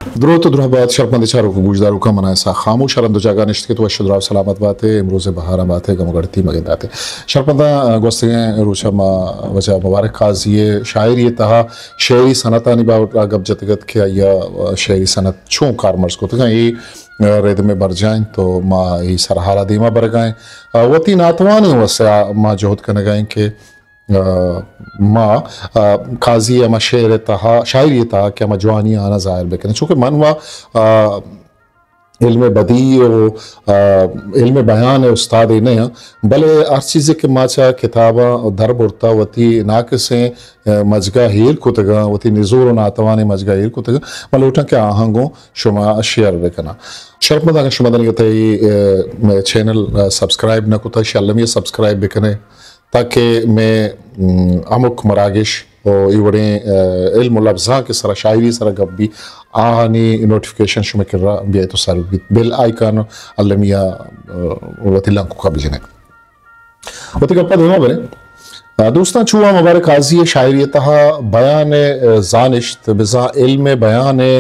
دروت و درہبات شرپمندیں چاروک و گوشداروکاں، من آں اسحاق خاموش، ہر ہند و جاگہ نشتگ ات، وش و دراہ و سلامت بات ئے، امروز ءِ بہاراں بات ئے، گم و گڑتی مہ گندات ئے۔ شرپمنداں، گوستگیں روچ ءَ ما واجہ مبارک قاضی ءِ شاعری ءِ تہا شعری صنعتانی بابت ءَ گپ جتگ ات کہ آئی ءَ شعری صنعت چون کارمرز کتگ اَنت، اے رد مئے برجاہ اِنت و ما اے سرحال ءَ دیما برگ ءَ ایں۔ وتی ناتوانیں وس ءَ ما جہد کنگ ءَ ایں کہ آ، ما، آ، قاضی ءِ ہما شعر ءِ تہا، شاعری ءِ تہا کہ ہما جوانی آناں ظاہر بکنیں۔ چونکہ من و، آ، علم بدیع و، آ، علم بیان ءِ استادے نہ آں، بلے ہر چیزے کہ ما چہ کتاباں در برتا وتی ناقصیں، آ، مجگا ہیل کتگاں، وتی نزور و ناتوانیں مجگا ہیل کتگاں، من لوٹاں کہ آہاں گوں شما شیئر بکناں۔ شرپمند، اگاں شما دنیگہ تئی، آ، مئے چینل، آ، سبسکرائب نہ کتا، شلمی سبسکرائب بکنے۔ تاکہ مئے، م، ہمک مراگش و اے وڑیں، آ، علم و لبزانک ءِ سرا، شاعری ءِ سرا گپ بی، آہانی نوٹیفکیشن شمئے کرا بیایت و سر بیت۔ بیل آئیکن المی ءَ، آ، وتی لنکک ءَ بجنے۔ وتی گپ ءَ دیما بریں۔ آ، دوستاں، چو آ مبارک قاضی ءِ شاعری ءِ تہا بیان ءِ، آ، زانشت، بزاں علم بیان ءِ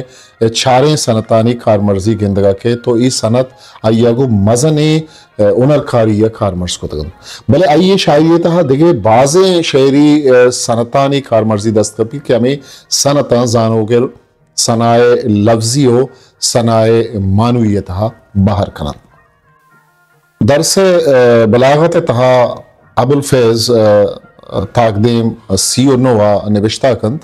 چاریں صنعتانی کارمرزی گندگ ءَ کئیت و اے صنعت آئی ءَ گوں مزنیں، آ، ہنرکاری ءَ کارمرز کتگ اَنت۔ بلے آئی ءِ شاعری ءِ تہا دگہ بازیں شعری، آ، صنعتانی کارمرزی دست کپیت کہ ہمے صنعتاں زانوگر صنائع لفظی و صنائع معنوی ءِ تہا بہر کن اَنت۔ درس، آ، بلاغت ءِ تہا ابوالفیض، آ، تاکدیم سی و نو ءَ نبشتہ کنت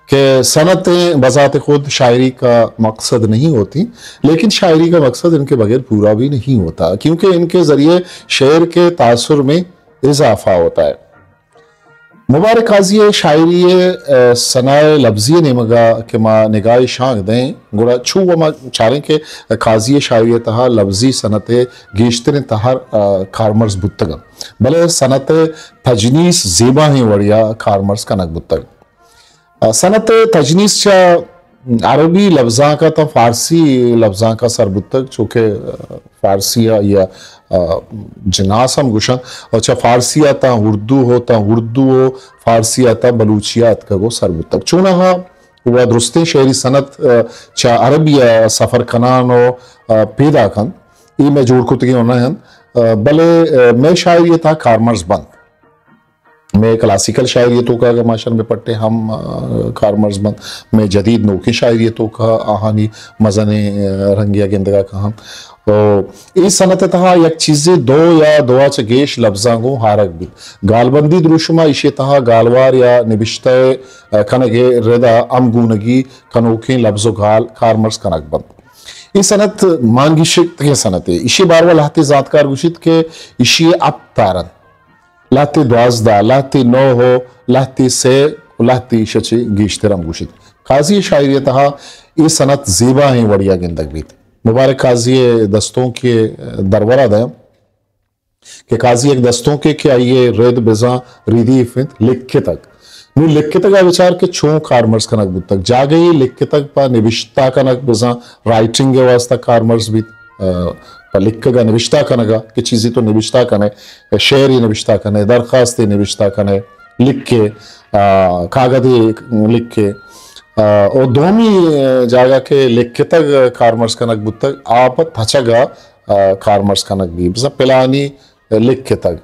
کہ صنعتیں بذات خود شاعری کا مقصد نہیں ہوتی، لیکن شاعری کا مقصد ان کے بغیر پورا بھی نہیں ہوتا، کیونکہ ان کے ذریعے شعر کے تاثر میں اضافہ ہوتا ہے۔ مبارک قاضی ءِ شاعری ءِ، آ، صنائع لفظی ءِ نیمگ ءَ کہ ما نگاہے شانک دئیں، گڑا چو ما چاریں کہ قاضی ءِ شاعری ءِ تہا لفظی صنعت ءِ گیشتریں تہر، آ، کارمرز بوتگ اَنت، بلے صنعت ءِ تجنیس زیباہیں وڑے ءَ کارمرز کنگ بوتگ۔ آ، صنعت ءِ تجنیس چہ عربی لبزانک ءَ تاں فارسی لبزانک ءَ سر بوتگ، چوکہ، آ، فارسی ءَ یا، آ، جناس ہم گوشاں، اور چہ فارسی ءَ تاں اردو ہو، تاں اردو و فارسی ءَ تاں بلوچی ءَ اتکگ و سر بوتگ۔ چوناہا و درستیں شعری صنعت، آ، چہ عربی ءَ سفر کنان و، آ، پیداک اَنت، اے مئے جوڑ کتگیں ہنر اَنت، آ، بلے، آ، مئے شاعری ءِ تہا کارمرز بنت۔ مئے کلاسیکل شاعری ءِ توکا اگاں ما اشاں بہ پٹیں ہم، آ، کارمرز بنت۔ مئے جدید نوکیں شاعری ءِ توکا آہانی مزنیں، آ، رنگے ءَ گندگ ءَ کاہاں۔ او اے صنعت ءِ تہا یک چیزے دو یا دو ءَ چہ گیش لبزاں گوں ہارگ بیت۔ گالبندی دروشم ءَ ایشی ءِ تہا گالوار یا نبشتہ ءِ، آ، کنگ ءِ رد ءَ ہمگونگی کنوکیں لبز و گال کارمرز کنگ بنت۔ اے صنعت مانگیشتگیں صنعتے۔ ایشی ءِ باروا لہتے زانتکار گوشیت کہ ایشی ءِ ہپت تار اَنت۔ لہتے دوازدہ، لہتے نو و لہتے سے و لہتے ایش ءَ چہ گیشتر ہم گوشیت۔ قاضی ءِ شاعری ءِ تہا اے صنعت زیباہیں وڑے ءَ گندگ بیت۔ مبارک قاضی ءِ دستونکے درور ءَ دئیں کہ قاضی یک دستونکے کہ آئی ءِ رد بزاں ردیف اِنت، لکتگ۔ نوں لکتگ ءَ بچار کہ چون کارمرز کنگ بوتگ۔ جاگہے لکتگ پہ نبشتہ کنگ، بزاں رائٹنگ ءِ واستہ کارمرز بیت، آ، پہ لکگ ءَ نبشتہ کنگ ءَ کہ چیزے تو نبشتہ کن ئے، شعرے نبشتہ کن ئے، درخواستے نبشتہ کن ئے، لکھ ئے، آ، کاگدے لکھ ئے۔ آ، او دومی جاگہ کہ لکتگ کارمرز کنگ بوتگ، آ پہ تچگ ءَ، آ، کارمرز کنگ بیت۔ بزاں پلانی لکتگ،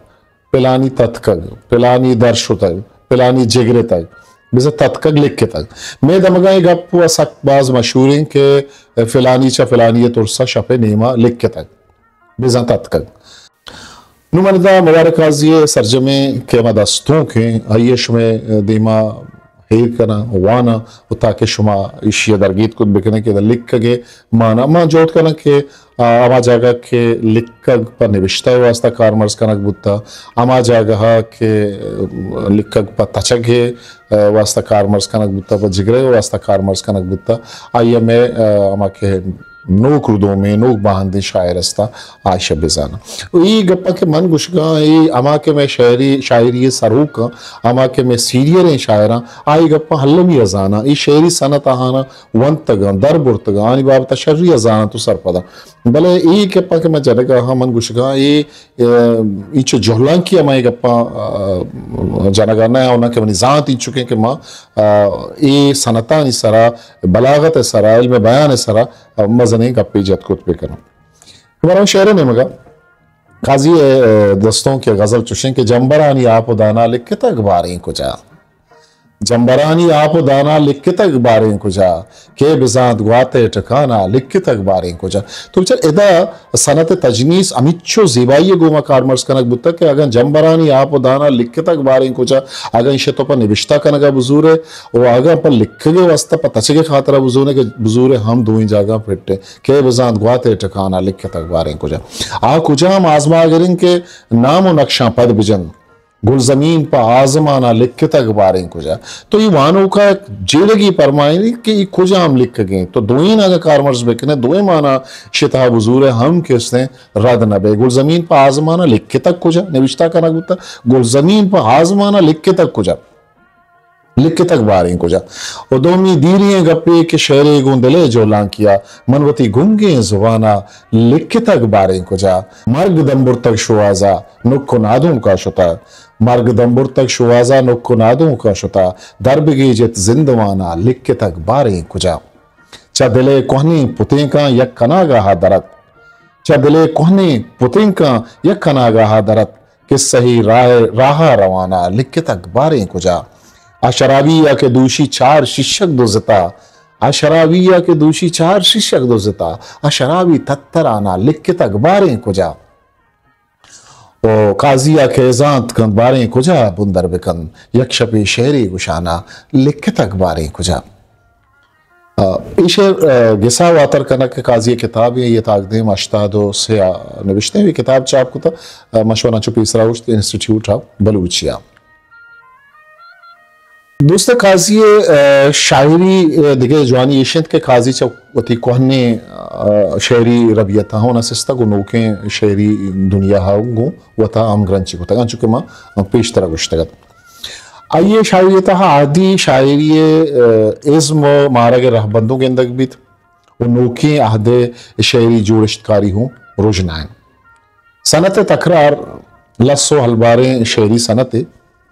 پلانی تتکگ، پلانی در شتگ، پلانی جگرتگ، بزاں تتکگ لکتگ۔ مئے دمگاں اے گپ و سک باز مشہور ایں کہ فلانی چہ فلانی ءِ ترسا شپ ءِ نیما لکتگ، بزاں تتکگ۔ نوں من ادا مبارک قاضی ءِ سرجمیں کہ ہما دستونک ایں، آئی ءَ شمئے دیما ہیر کناں، واناں و تاکہ شما ایشی ءَ درگیت کت بکن ئے کہ ادا لکگ ءِ مانا۔ ما جہد کناں کہ، آ، ہما جاگہ کہ لکگ پہ نبشتہ ءِ واستہ کارمرز کنگ بوتہ، ہما جاگہ کہ، آ، لکگ پہ تچگ ءِ، آ، واستہ کارمرز کنگ بوتہ، پہ جگرہ ءِ واستہ کارمرز کنگ بوتہ، آئی ءَ مئے، آ، ہما کہ نوک ردومیں، نوک باہندیں شاعر ہستاں، آ ایشاں بزاناں۔ و اے گپاں کہ من گوشگاں، اے ہما کہ مئے شاعری، شاعری ءِ سروکاں، ہما کہ مئے سینئریں شاعراں، آ اے گپاں المی ءَ زاناں، اے شعری صنعت آہاناں ونتگاں، در برتگاں، آنی بابت ءَ شری ءَ زاناں تو سرپداں۔ بلے اے گپاں کہ من جنگا ہاں، من گوشگاں، اے، اے، اینچو جہلانکی ءَ من اے گپاں، آ، جنگا نہ آں، نہ کہ منی زانت اینچکیں کہ ما، آ، اے صنعتانی سرا، بلاغت ءِ سرا، علم بیان ءِ سرا، آ، مزنیں گپے جت کت بکناں۔ برو شعر ءِ نیمگا۔ قاضی ءِ، آ، دستونک ءِ غزل چوشیں کہ جمبرانی آپ و دانا لکتگ باریں کجا۔ جمبرانی آپ و دانا لکتگ باریں کجا، کئے بزانت گوات ءِ ٹکانا لکتگ باریں کجا۔ تو بچار ادا صنعت تجنیس ہمینچو زیبائی ءَ گوما کارمرز کنگ بوتگ کہ اگاں جمبرانی آپ و دانا لکتگ باریں کجا، اگاں ایشی تو پہ نبشتہ کنگا بزورے و اگاں پہ لکھگ ءِ واسطہ پہ تچگ ءِ خاطرا بزورے کہ بزورے ہم دوئیں جاگہ پٹ ایں، کئے بزانت گوات ءِ ٹکانا لکتگ باریں کجا۔ آ کجام آزماگریں کہ نام و نقشاں پد بجن۔ گلزمین پہ آزمانا لکتگ باریں کجا۔ تو اے وانوکا جیڑگی پرمائینی کہ اے کجام لکھگیں۔ تو دوئیں اگاں کارمرز بکنے، دوئیں مانا شتہا بزورے ہم کستیں رد نہ بے۔ گلزمین پہ آزمانا لکتگ کجا؟ نوشتہ کنگ بوتا۔ گلزمین پہ آزمانا لکتگ کجا؟ لکتگ باریں کجا؟ و دومی دیریں گپے کہ شعرے گوں دلے جولانکیا، من وتی گنگیں زبانا لکتگ باریں کجا؟ مرگ دمبرتگ شوہازا نک و نادونکا شتا۔ مرگ دمبرتگ شوہازا نک و نادونکا شتا۔ در بگیجت زندوانا لکتگ باریں کجا؟ چہ دلے کوہنیں پتینکاں یک کناگاہا درت۔ چہ دلے کوہنیں پتینکاں یک کناگاہا درت۔ کسہی راہ، راہا روانا لکتگ باریں کجا؟ آ شرابی یا کہ دوشی چار شیشگ دزتا۔ آ شرابی یا کہ دوشی چار شیشگ دزتا۔ آ شرابی تترانا لکتگ باریں کجا؟ او قاضی ءَ کئے زانت کنت باریں کجا بندر بکنت، یک شپے شعرے گشانا لکتگ باریں کجا۔ آ، اے شعر، آ، گسا واتر کنگ کہ قاضی ءِ کتابے، اے تاکدیم ہشتاد و سے ءَ نبشتہ، اے کتاب چاپ کتہ، آ، من شما انچو پیسرا گوشت انسٹیٹیوٹ آف بلوچی ءَ۔ دوست قاضی ءِ، آ، شاعری ءِ دگہ جوانی ایش انت کہ قاضی چہ وتی کوہنیں، آ، شعری ربیتاں ہون سستگ و نوکیں شعری دنیا ءَ گوں وتا ہمگرنچی کتگ، انچو کہ ما پیشترا گوشتگ ات۔ آئی ءِ شاعری ءِ تہا عہدی شاعری ءِ، آ، ازم و مارگ ءِ رہبندوں گندگ بیت و نوکیں عہد ءِ شعری جوڑشتکاری ہوں رژنا انت۔ صنعت ءِ تکرار لس و ہلباریں شعری صنعتے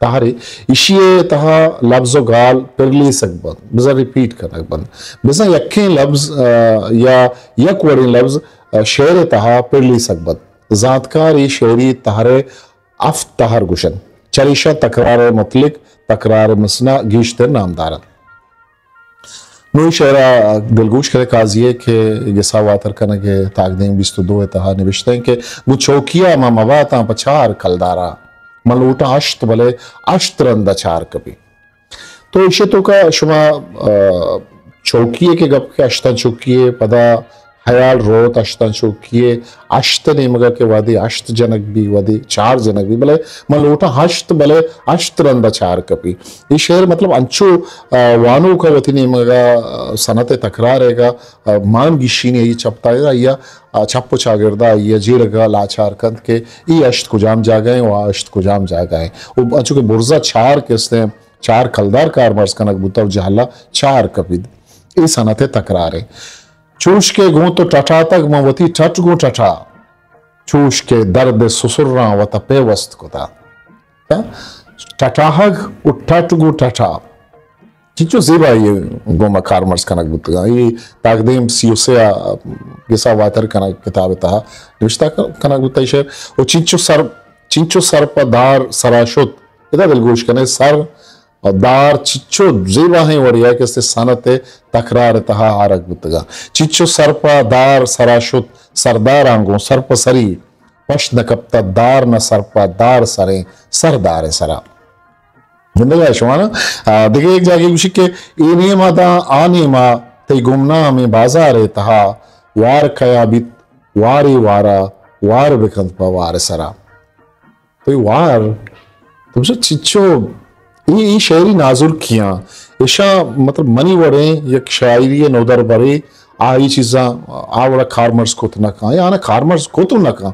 تہرے، ایشی ءِ تہا لبز و گال پرلیسگ بنت، بزاں ریپیٹ کنگ بنت، بزاں یکیں لبز، آ، یا یک وڑیں لبز، آ، شعر ءِ تہا پرلیسگ بنت۔ زانتکار اے شعری تہر ءَ ہفت تہر گوشنت، چریشاں تکرار مطلق، تکرار مثنی گیشتر نامدار انت۔ نوں اے شعر ءَ دلگوش کنیں قاضی ءِ کہ گسا واتر کنگ ءِ تاکدیم بیست و دو ءِ تہا نبشتہ انت کہ گوں چوکی ءَ ما مباتاں پہ چار کلدارا، من لوٹاں ہشت بلے ہشت رند ءَ چار کپی۔ تو ایشی توکا شما، آ، چوکی ءِ کہ گپ کہ ہشتاں چوکی ءِ پدا ہیال روت ہشتاں چوکی ءِ ہشت ءِ نیمگا کہ وہدے ہشت جنگ بی، وہدے چار جنگ بی، بلے من لوٹاں ہشت، بلے ہشت رند ءَ چار کپی۔ اے شعر مطلب انچو، آ، وانوک ءَ وتی نیمگا، آ، صنعت ءِ تکرار ءِ گا، آ، مان گیشینی آئی چپ تائیگا، آئی ءَ، آ، چپ و چاگردا آئی ءَ جیڑگا لاچار کنت کہ اے ہشت کجام جاگہ ایں و آ ہشت کجام جاگہ ایں۔ و انچو کہ برزا چار کستیں، چار کلدار کارمرز کنگ بوتہ و جہلا چار کپیت۔ اے صنعت ءِ تکرار ایں۔ چوش کہ گوں تو ٹٹاتگ، من وتی ٹٹ گوں ٹٹا، چوش کہ درد ءِ سسراں وتا پیوست کتا۔ ٹٹاہگ و ٹٹ گوں ٹٹا۔ چنچو زیبائی ءِ گوما کارمرز کنگ بوتگاں۔ اے تاکدیم سی و سے ءَ گسا واتر کنگ کتاب ءِ تہا نوشتہ ک-، کنگ بوتہ اے شعر۔ و چنچو سر، چنچو سر پہ دار سرا شت۔ ادا دلگوش کنے سر دار چچو زیباہیں وڑے ءَ کہ استیں صنعت ءِ تکرار ءِ تہا آرگ بوتگاں۔ چچو سر پہ دار سرا شت، سرداراں گوں سر پہ سری، پشت نہ کپتہ دار نہ سر پہ دار سریں سرداریں سرا۔ گندگ ءَ شما نا، آ، دگہ یک جاگے گوشی کہ اے نیم ءَ داں آ نیم ءَ تئی گمنامیں بازار ءِ تہا وار کیا بیت، وارے وارا وار بکنت پہ وار سرا۔ تئی وار، تو بچار چچو، اے، اے شعری نازرکیاں، ایشاں مطلب منی وڑیں یک شاعری ءِ نودربرے آئی چیزاں آ وڑا کارمرز کت نہ کن یا آنا کارمرز کت نہ کن۔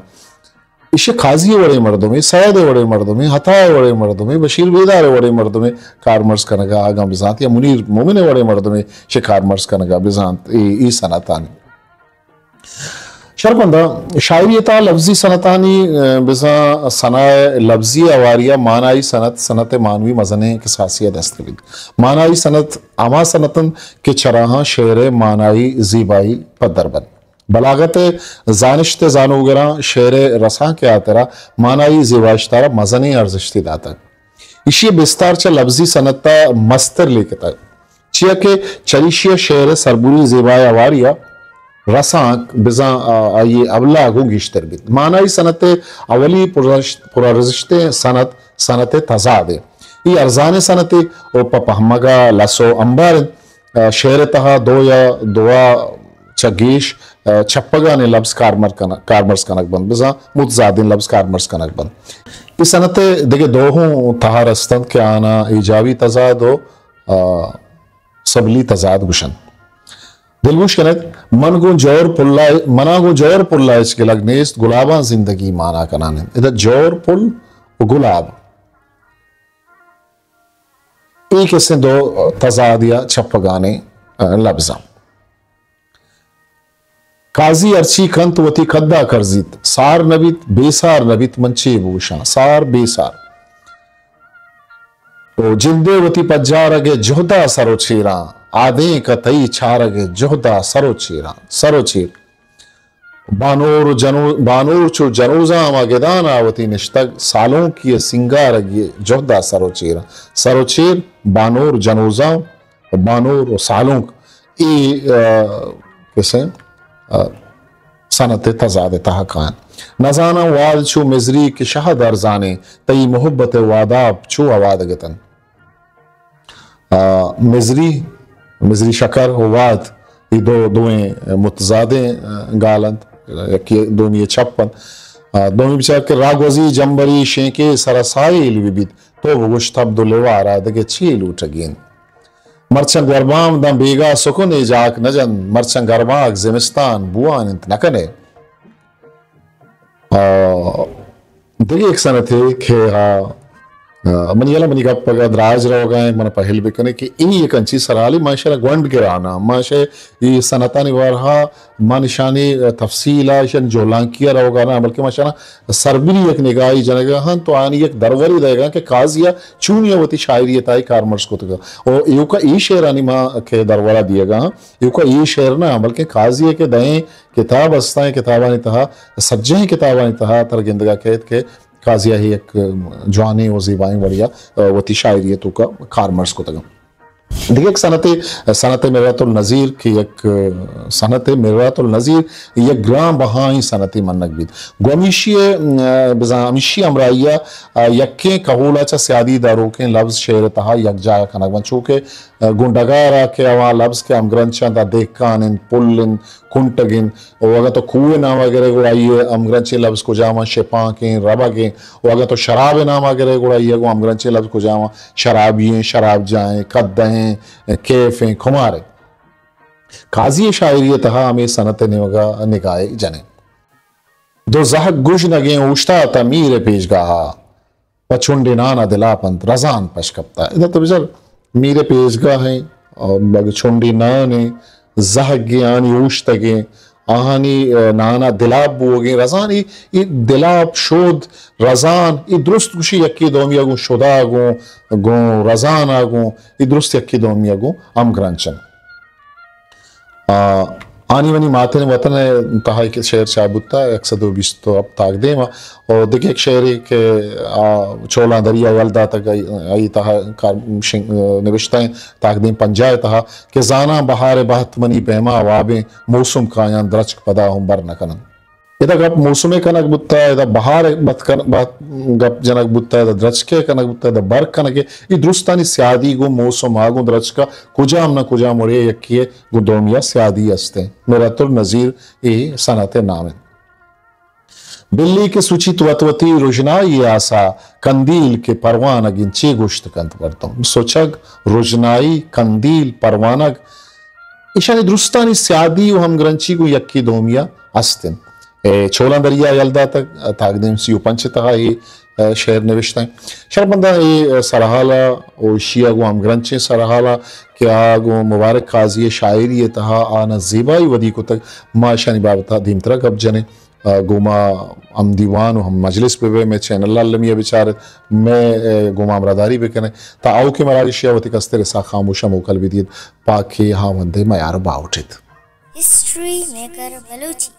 ایشی قاضی وڑیں مردمے، سید وڑیں مردمے، عطا وڑیں مردمے، بشیر بیدار وڑیں مردمے کارمرز کنگا اگاں بزانت یا منیر مومن وڑیں مردمے شے کارمرز کنگا بزانت، اے، اے صنعتانی۔ شرپندہ شاعری تا لفظی صنعتانی، ء، بزاں صنع لفظی اواریا معنائی صنعت، صنعت معنوی مزنیں کساسی دست بیت۔ معنائی صنعت ہما صنعت انت کہ چراہاں شعر معنائی زیبائی پدر بنت۔ بلاغت ء زانشت ء زانوگراں شعر ء رسانک ء ہاترا مانائی زیبائشتارا مزنیں ارزشتے داتگ۔ ایشی ء بستار چہ لبزی صنعت ء مستر لیکتگ، چیا کہ چریشی ء شعر ء سربری زیبائی ہواری ء رسانک بزاں آ-، آئی ء ابلاہ گوں گیشتر بیت۔ مانائی صنعت ء اولی پرارزشت-، پرارزشتیں صنعت، صنعت ء تضاد ء۔ اے ارزانیں صنعتے و پہ پہمگ ء لس و امبار انت۔ ء شعر ء تہا دو یا دوا چہ گیش، ء، چپگانیں لبز کارمر کن-، کارمرز کنگ بنت، بزاں متضادیں لبز کارمرز کنگ بنت۔ اے صنعت ء دگہ دو ہوں تہر است انت کہ آناں ایجابی تضاد و، ء، سبلی تضاد گوشنت۔ دلگوش کن ات، من گوں جور پلا، منا گوں جور پلا ہچ گلگ نیست، گلاباں زندگی مانا کنان انت۔ ادا جور پل و گلاب۔ اے کسیں دو تضاد یا چپگانیں، ء، لبزاں۔ قاضی ہرچی کنت وتی قدا کرزیت، سار نبیت، بے سار نبیت، من چے بگوشاں، سار بے سار۔ او جندے وتی پجارگ ء جہدا سر و چیراں، آدینک ء تئی چارگ ء جہدا سر و چیراں، سر و چیر۔ بانور و جنو-، بانور چو جنوزام ء گدان ء وتی نشتگ، سالونکی ء سینگارگی ء جہد ء سر و چیر، سر و چیر بانور جنوزام و بانور و سالونک اے، ء، کسے، ء، صنعت ء تضاد ء تہا کاینت۔ نزاناں واد چو مزری کہ شہد ارزانیں، تئی محبت ء واداب چو ہوادگ اتنت۔ آ، مزری، مزری شکر و واد، اے دو، دوئیں متضادیں، آ، گال انت، یکے دومی چپ انت۔ آ، دومی بچار کہ راگوزی جمبری شینکے سرا ساہیل بہ بیت، تو بگوش تب دو لیوارا دگہ چے لوٹگی انت؟ مرچاں گوربام داں بیگاہ سکنے جاک نہ جنت، مرچاں گرماگ زمستان بوان انت نہ کنے۔ آ، دگہ یک صنعتے کہ آ، آ، منی یلہ منی گپ اگاں دراج روگا ایں، من پہل بکنے کہ اے یک انچیں سرحالے، ما اشرا گونڈ گراناں، ما اشے اے صنعتانی بارہا ما نشانی تفصیل ء، اشانی جہلانکی ء روگا نہ، بلکہ ما اشانا سربری یک نگاہی جنگا ہاں تو آنی یک درورے دئیگا کہ قاضی ء چونیا وتی شاعری ء تہا کارمرز کتگا۔ او ایوکا اے شعرانی ما کہ درورا دیگا ہاں، ایوکا اے شعر نہ، بلکہ قاضی ء کہ دئیں کتاب استاں، کتابانی تہا، سجہیں کتابانی تہا تر گندگا کئیت کہ قاضی ء یک جوانیں و زیبائیں وڑیا، ء، وتی شاعری ء توکا کارمرز کتگ۔ دگہ یک صنعت، صنعت مرات النظیر کہ یک، ء، صنعت مرات النظیر یک گران بہائیں صنعتے منگ بیت۔ گوں ہمیشی ء، ء، بزاں ہمیشی ہمراہی ء، ء، یکیں کہول ء چہ سیادی داروکیں لبز شعر ء تہا یک جاہ کنگ بنت، چو کہ گوں ڈگار ء کہ آواں لبز کہ ہمگرنچ انت، دہکان انت، پل انت، کنٹگ انت۔ و اگاں تو کوہ ء نام ء گرئے گڑا آئی ء ہمگرنچیں لبز کجام انت؟ شپانک انت، ربگ انت۔ و اگاں تو شراب ء نام ء گرئے گڑا آئی ء گوں ہمگرنچیں لبز کجام انت؟ شرابی انت، شراب جاہ انت، قدح انت، کیف انت، کمار انت۔ قاضی ء شاعری ء تہا ہمے صنعت ء نیمگ ء نگاہے جنیں۔ دو زہگ گژنگیں اوشتاتہ میر ء پیشگاہ ء۔ پہ چنڈے نان ء دلاپ انت، رزان پش کپتہ۔ ادا تو بچار، میر ء پیشگاہ ایں، آ، بگ چنڈے نان ایں، زہگے آنی اوشتگیں، آہانی، آ، نان ء دلاپ بوگیں، رزان اے، اے دلاپ، شود، رزان، اے درست گوشی یکے دومی ء گوں شدا گوں، گوں رزان ء گوں، اے درست یکے دومی ء گوں ہمگرنچ انت۔ آ، آنی منی ماتیں وطن ء تہا یک شعر چاپ بوتہ، یک سد و بیست و ہپت تاکدیم ء، و دگہ یک شعرے کہ آ چولاں دریا یل داتگ، آئی، آئی تہا کار شنگ-، نبشتہ ایں تاکدیم پنجاہ ء تہا کہ زاناں بہار ء بہت منی پیما وابیں، موسم کایاں درچک پدا ہم بر نہ کننت۔ ادا گپ موسم ء کنگ بوتہ، ادا بہار ء بت کن-، بت-، گپ جنگ بوتہ، ادا درچک ء کنگ بوتہ، ادا بر کنگ ء، اے درستانی سیادی گوں موسم ء گوں درچک ء کجام نہ کجام وڑے یکے ء گوں دومی ء سیادی است انت۔ مرات النظیر اے صنعت ء نام انت۔ بلی کہ سچیت وت وتی رژنائی ء آسا، کندیل کہ پروانگ انت، چے گوشت کنت مردم؟ سچگ، رژنائی، کندیل، پروانگ، ایشانی درستانی سیادی و ہمگرنچی گوں یکے دومیا است انت۔ اے چولاں دریا یل داتگ، تاکدیم سی و پنچ ء تہا اے، ء، شعر نوشتہ انت۔ شرپمنداں اے سرحال ء و ایشی ء گوں ہمگرنچیں سرحال ء کہ آ گوں مبارک قاضی ء شاعری ء تہا آ نہ زیبائی ودی کتگ، ما ایشانی بابت ء دیمترا گپ جنیں۔ ء گوں ما ہم دیوان و ہم مجلس بہ بئے، مئے چینل ء المی ء بچار ات، مئے، ء، گوں ما ہمراہداری بہ کن ات، تا آؤکیں مراگشے ء وتی کستر اسحاق خاموش ء موکل بہ دیت، پاکیں ہاوند ء میار ء باہوٹ ات۔ History maker Balochi.